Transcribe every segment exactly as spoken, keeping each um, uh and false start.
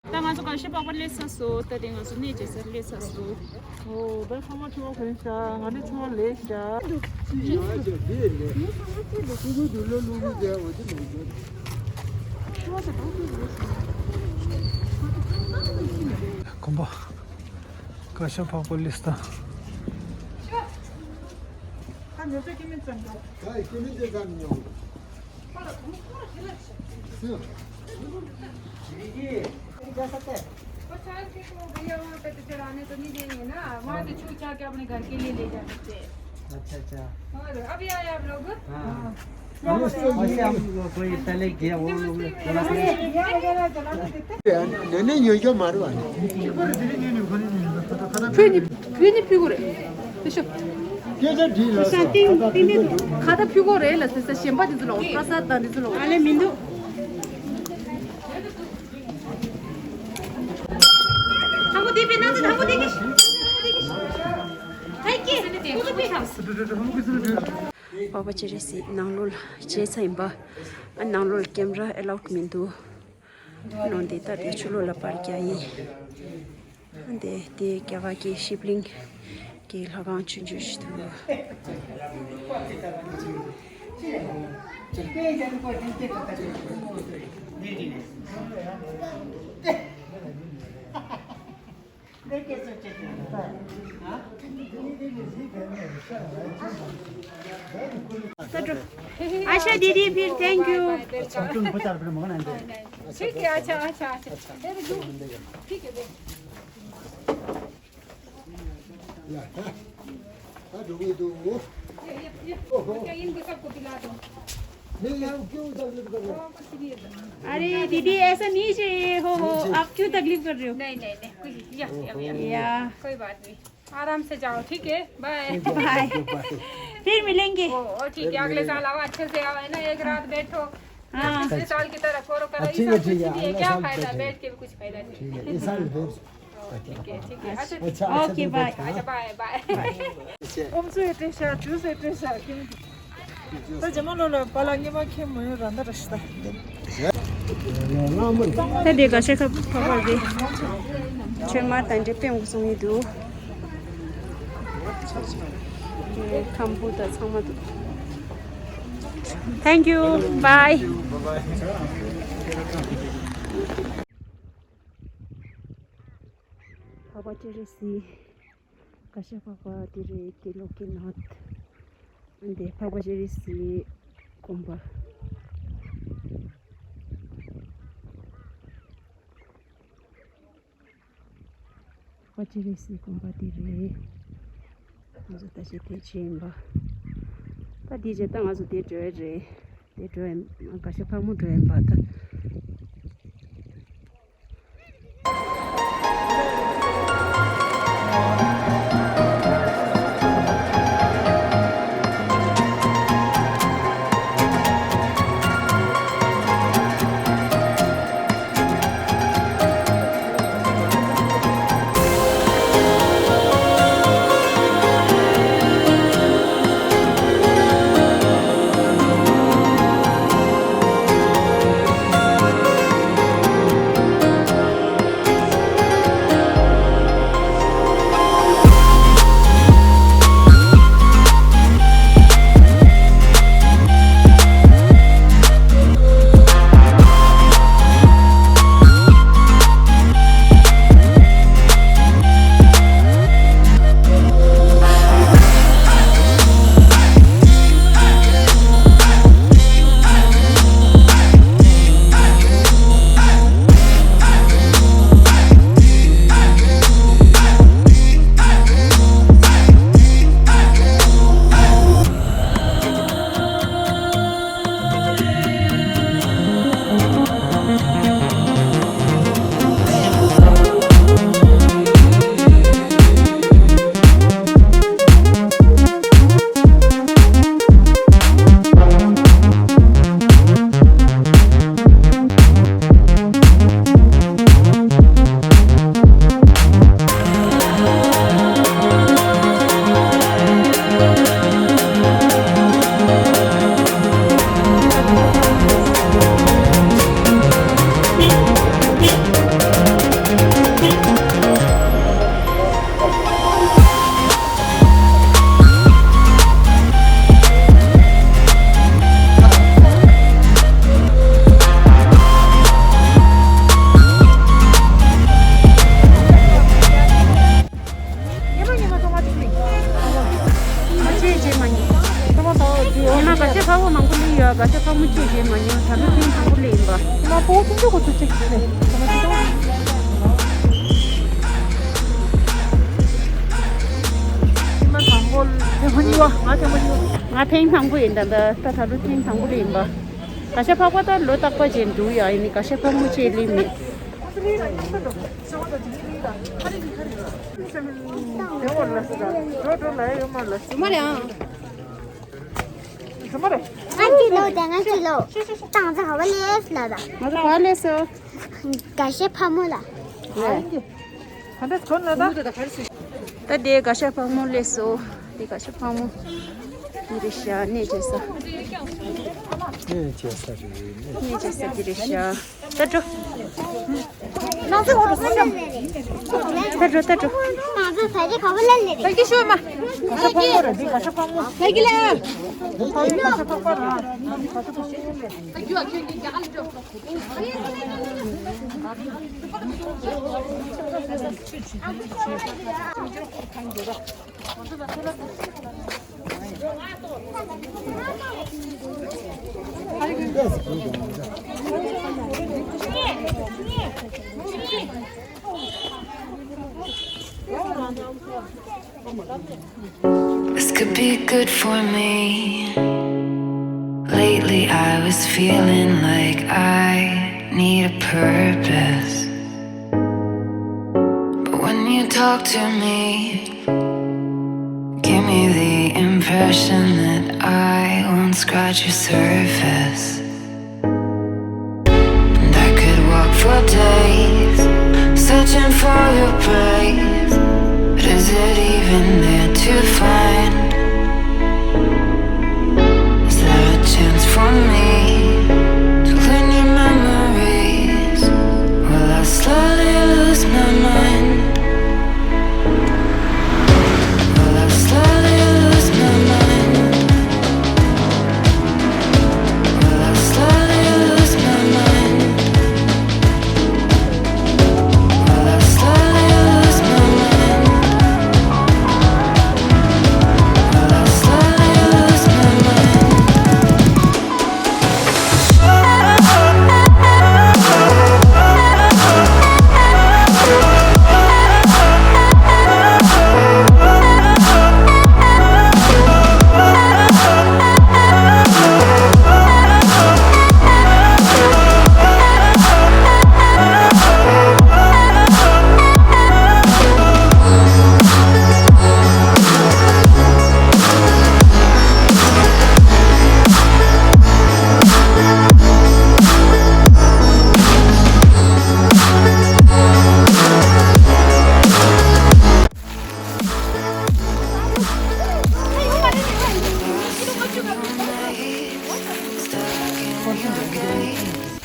ད་ང་ཚོ་གར་ཞ་པགས་པ་སླེབས་ཚར་སོང་། ད་དེ་ང་ཚོ་གནས་མཇལ་སར་སླེབས་ཚར་སོང་། ཨོ། ད་ཚང་མ་ཆུ་བ་གོན་ཤག་ང་ནི་ཆུ་བ་ལས་ཤག་ཡ་ཅོ་དེ་ལས་ཁུ་ཁུ་དུ་ལོ་ལུ་གུ་དེ་འོ་དེ་ལོ་གུ། གོམ་པ། གར་ཞ་པགས་པ་སླེབས་ད། ཁ་ཉོ་ཚོད་ཀྱི་མི་ཙམ་འགྲོ། ད་ཀྱི་མི་དེ་ཙམ་ཉོ། वो चार के तो भैया वहाँ पे तो चढ़ाने तो नहीं देंगे ना, वहाँ से छू छा के अपने घर के लिए ले जा सकते हैं। अच्छा, अच्छा। और अभी आए आप लोग? हाँ। वैसे हम कोई पहले गया, वो लोग थोड़ा सा नहीं, नहीं, ये जो मारो। ཁྱོད་ནི་ཁྱོད་ནི་ཕུལ་དགོས་རེད། དེ་ཤོ། སྐད་ཆ་དྲིས་ལ་ས་སོ། ཏིང་ཏིང་ཏིང་ཁ་ད་ཕུལ་དགོས་རེད་ལ་ཟེར་ས་གཞན་པ་དེ་ཚོ་ལ་པ་ས་དང་དེ་ཚོ་ལ་ཨ་ལེ་མི་འདུག་ཐང་པོ་དེ་པའི་ནང་དུ་ཐང་པོ་དེ་གི་ཧེ་ཀི་ཐང་པོ་དེ་པའི་ཐང་པོ་ཅི་རེད་སི་ནང་ལོགས་ལ་བྱས་ཚར་ཡིན་པ། ཨ་ནང་ལོགས་ལ་ཀེམ་ར་ཨེ་ལའུཌ་མི་འདུག་ནང་དེ་ལྟ་དེ་ཕྱི་ལོགས་ལ་པར་རྒྱག་ཡིན། འདི་དེ་རྒྱ་གར་གྱི་ཤིབ་ལིང་གི་ལྷ་ཁང་ཆུང་ཆུང་ཞིག་འདུག आशा दीदी, फिर thank you। ठीक है, अच्छा, अच्छा, अच्छा। ठीक है। हाँ, हाँ, ढूंढ दो। ये, ये, ये, ओहो। क्या इनको सबको पिला दो? नहीं, हम क्यों तकलीफ कर रहे हैं? अरे दीदी, ऐसा नहीं चाहिए। हो, हो, आप क्यों तकलीफ कर रहे हो? नहीं, नहीं, नहीं, कोई, या, या, या, या। कोई बात नहीं, आराम से जाओ, ठीक है? बाय। बाय। फिर मिलेंगे। ओ, ओ, ठीक है, अगले साल आओ, अच्छे से आओ, है ना, एक रात बैठो। हाँ। पिछले साल की तरह करो, करो, इस साल कुछ नहीं है, क्या फायदा, बैठ के भी कुछ फायदा नहीं। ठीक है, इस साल फिर ठीक है, ठीक है। अच्छा, अच्छा, ओके, बाय। अच्छा, bye, bye. ཨོམ་ཚོས་སྤྲད་ཤག་ཇུས་སྤྲད་ཤག་ད་ཇེ་མ་ལོ་ལ་པ་ལ་ངེས་མ་ཁྱེད་མོ་ཡོད་ར་འདྲ་ར་ཤི་ད། ད་འདི་ག་ཤ་ཁ་ཕ་བར་དེ་ཆོས་མ་དང་འདྲེ་པེང་གུ་སོང་ཡི་འདུག་ཁམ་བུ་ད་ཚང་མ་འདུག Thank you. Bye. ཕག་པ་ཅི་རེད་སི། གར་ཞ་པགས་པ་དེ་རེད། དེ་ལོ་ཀེ་ནོད། འདི་ཕག་པ་ཅི་རེད་སི་དགོན་པ། ཕག་པ་ཅི་རེད་སི་དགོན་པ་དེ་རེད། ང་ཚོ་ད་ཅི་དེ་ཕྱིན་ཡིན་པ། ད་དེ་རྗེས་ད་ང་ཚོ་དེ་འགྲོ་ཡི་རེད། དེ་འགྲོ་ཡིན། གར་ཞ་ཕག་མོ་འགྲོ་ཡིན་པ་ད། ཁྱེད་ཚོ་ཁོ་ཚོ་གཅིག་བྱས་ནས་ཁོ་མ་ཅི་ཏོང་། ཐེངས་མ་དང་པོ་ཐེངས་མ་གཉིས་པ། ང་ཐེངས་མ་གཉིས་པ། ང་ཐེངས་དང་པོ་ཡིན། ད་ད་ད་ད་ལོ་ཐེངས་དང་པོ་རེད་ཡིན་པ། ག་ཤ་ཕག་པ་ད་ལོ་རྟག་པ་ཅན་འདུག་ཡ། ཡིན་ནི་ག་ཤ་ཕག་མོ་ཅེ་ལི་མེད། ཡོད་མ་རེད་ཨང་། ང་ཅི་ལོ་དེ་ང་ཅི་ལོ། ཏང་ཙི་ཧ་བ་ལེས་ལ་ད། ང་ཚོ་ག་ལེས་སོ། ག་ཤ་ཕག་མོ་ལ། ད་དེ་ག་ཤ་ཕག་མོ་ལེས་སོ། དེ་ག་ཤ་ཕག་མོ། འདི་རེད་ཤག་གནས་བྱེད་ས། གནས་བྱེད་ས་རེད། གནས་བྱེད་ས་འདི་རེད་ཤག་ད་འགྲོ། ནང་ཚེ་འོག་ཏུ་སོང་ཤག་ད་འགྲོ་ད་འགྲོ། ནང་ཚེ་ཕ་གི་ཁ་བ་ལ་ལེ་རེད། ཕ་གི་ཤོད་མ། ག་ཤ་ཕག་མོ་རེད། འདི་ག་ཤ་ཕག་མོ། ཕ་གི་ལ། ཕ་གི་ག་ཤ་ཕག་པ་ར། ཕ་གི་ག་ཤ་ཕག་མོ། This could be good for me. Lately, I was feeling like I need a purpose. But when you talk to me, give me the impression that I won't scratch your surface. And I could walk for days, searching for your praise. But is it even there to find? Is there a chance for me to learn your memories? Will I slowly lose my mind? Will I slowly lose my mind? Will I slowly lose my mind? Will I slowly lose my mind? Will I slowly lose my mind?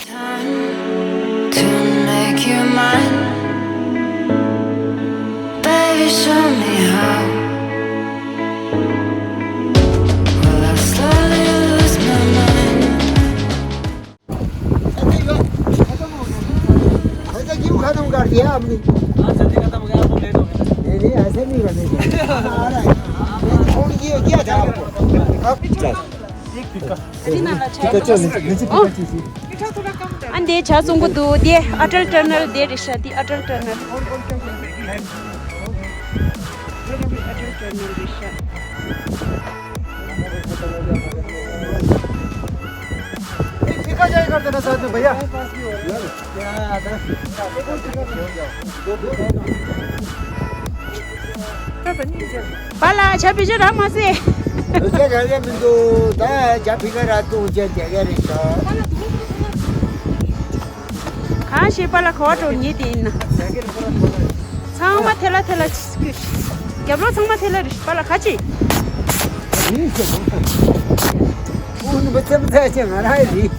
Time to make you mine. Baby, show me how. Will I slowly lose my mind? ཨ་འདི་ཇ་བཙོང་གི་འདུག་འདི་ཨ་ཊལ་ཊར་མི་ནལ་འདི་རེད་ཤག་འདི་ཨ་ཊལ་ཊར་མི་ནལ། ཨ་ཊལ་ཊར་མི་ནལ་རེད་ཤག་པཱ་ལགས་ཇ་བི་ཇ་རག་མ་སོང་། བི་ཇ་རག་ཡ་མི་འདུག་ད་ཇ་བི་ཇ་རག་འདུག་ཇ་རྒྱག་ཡ་རེད་ཤག་གང་ཤེས་པཱ་ལགས་ག་པར་འགྲོ་ངེས་དེ་ཡིན་ན། ཚང་མ་ཐལ་ལ་ཐལ་ལ་ཅིག་རྒྱབ་ལོགས་ཚང་མ་ཐལ་ལ་རེད། པཱ་ལགས་ག་ཅི། ཨོ་ནི་མི་ཚེ་མི་ཚེ་ཆེ་ང་རང་ཡིན།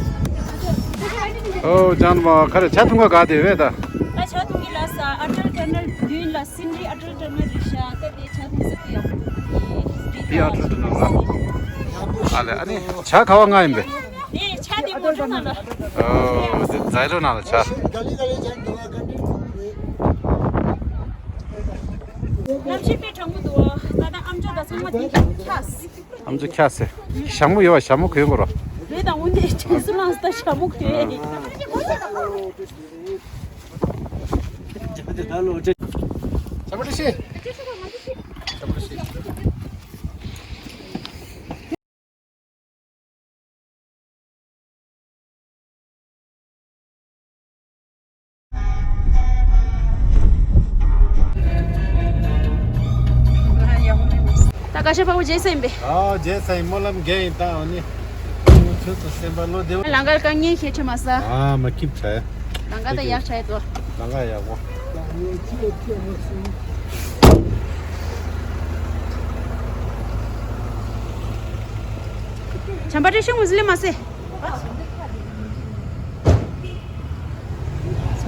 ཨོ་ཅང་མ་ཁ་རེ་ཇ་འཐུང་ག་ག་དེ་བས་ད། ད་ཇ་འཐུང་གི་ལ་ས་ཨ་ཊལ་ཊར་མི་ནལ་མདུན་ལ་སིན་རི་ཨ་ཊལ་ཊར་མི་ནལ་རེད་ཤག་ད་དེ་ཇ་འཐུང་ས་དེ་ཡག་པོ་འདུག་དེ་ཨ་ཊལ་ཊར་མི་ནལ་ལ། ཨ་ལེ་ཨ་ནི་ཇ་ག་བ་ང་ཡིན་པས། དེ་ཇ་དེ་ངོ་སྤྲོད་ནང་ལ། ཨོ་དེ་ཛའི་ལོ་ནང་ལ་ཇ། གནམ་གཤིས་དཔེ་གྲང་མོ་འདུག་ད་ལྟ་ཨམ་ཅོག་དང་ཚང་མ་དེ་ཁྱག་ཨམ་ཅོག་ཁྱག་སེ། ཞྭ་མོ་ཡོད་པ་ཞྭ་མོ་གོན་དགོས་རོ། རེད་ད་འོན་ཏེ་དྲན་གསོ་ལངས་ད་ཞྭ་མོ་གོན། ད་བཀའ་ཤག་པ་པོ་རྗེས་སེམས་པས། ཨ་རྗེས་སེམས་སྨོན་ལམ་རྒྱས་ཡིན་ད་འོ་ནི། ཁྱོད་ཚོ་སེམས་པ་བློ་བདེ་བ། ལང་ཀར་དཀའ་ངལ་ཁྱད་ཆོད་མ་ཟ། ཨ་མ་ཁྱིམ་ཆ་ཡ། ལང་ཀ་ད་ཡག་ཆ་ཡ་ཏོ། ལང་ཀ་ཡག་པོ། བྱམས་པ་བཀྲ་ཤིས་ངོས་ལེན་མ་ཟེ།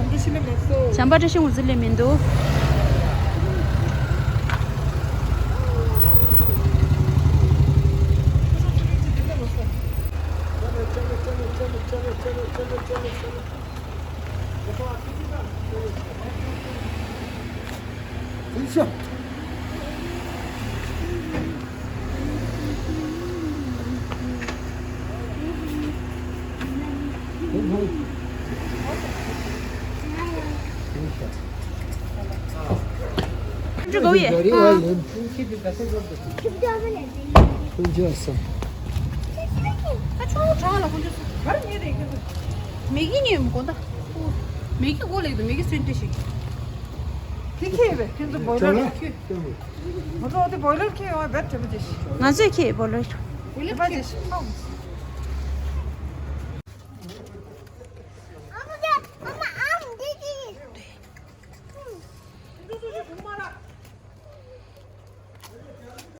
བྱམས་པ་བཀྲ་ཤིས་ངོས་ལེན་མི་འདུག་མེ་གི་ཉོས་མི་དགོས་ད། མེ་གི་སྒོ་ལེགས་དང་མེ་གི་སོན་ཏེ་ཞིག་དེ་ཁྱེད་བས་ཁྱེད་ཚོ་བོ་ལར་ཁྱེད། ང་ཚོ་དེ་བོ་ལར་ཁྱེད་ཡོང་བས་བེད་དྲི་བ་ཅི་ཞིག་ང་ཚོས་ཁྱེད་བོ་ལར། བོ་ལར་ཁྱེད་ཅི་ཞིག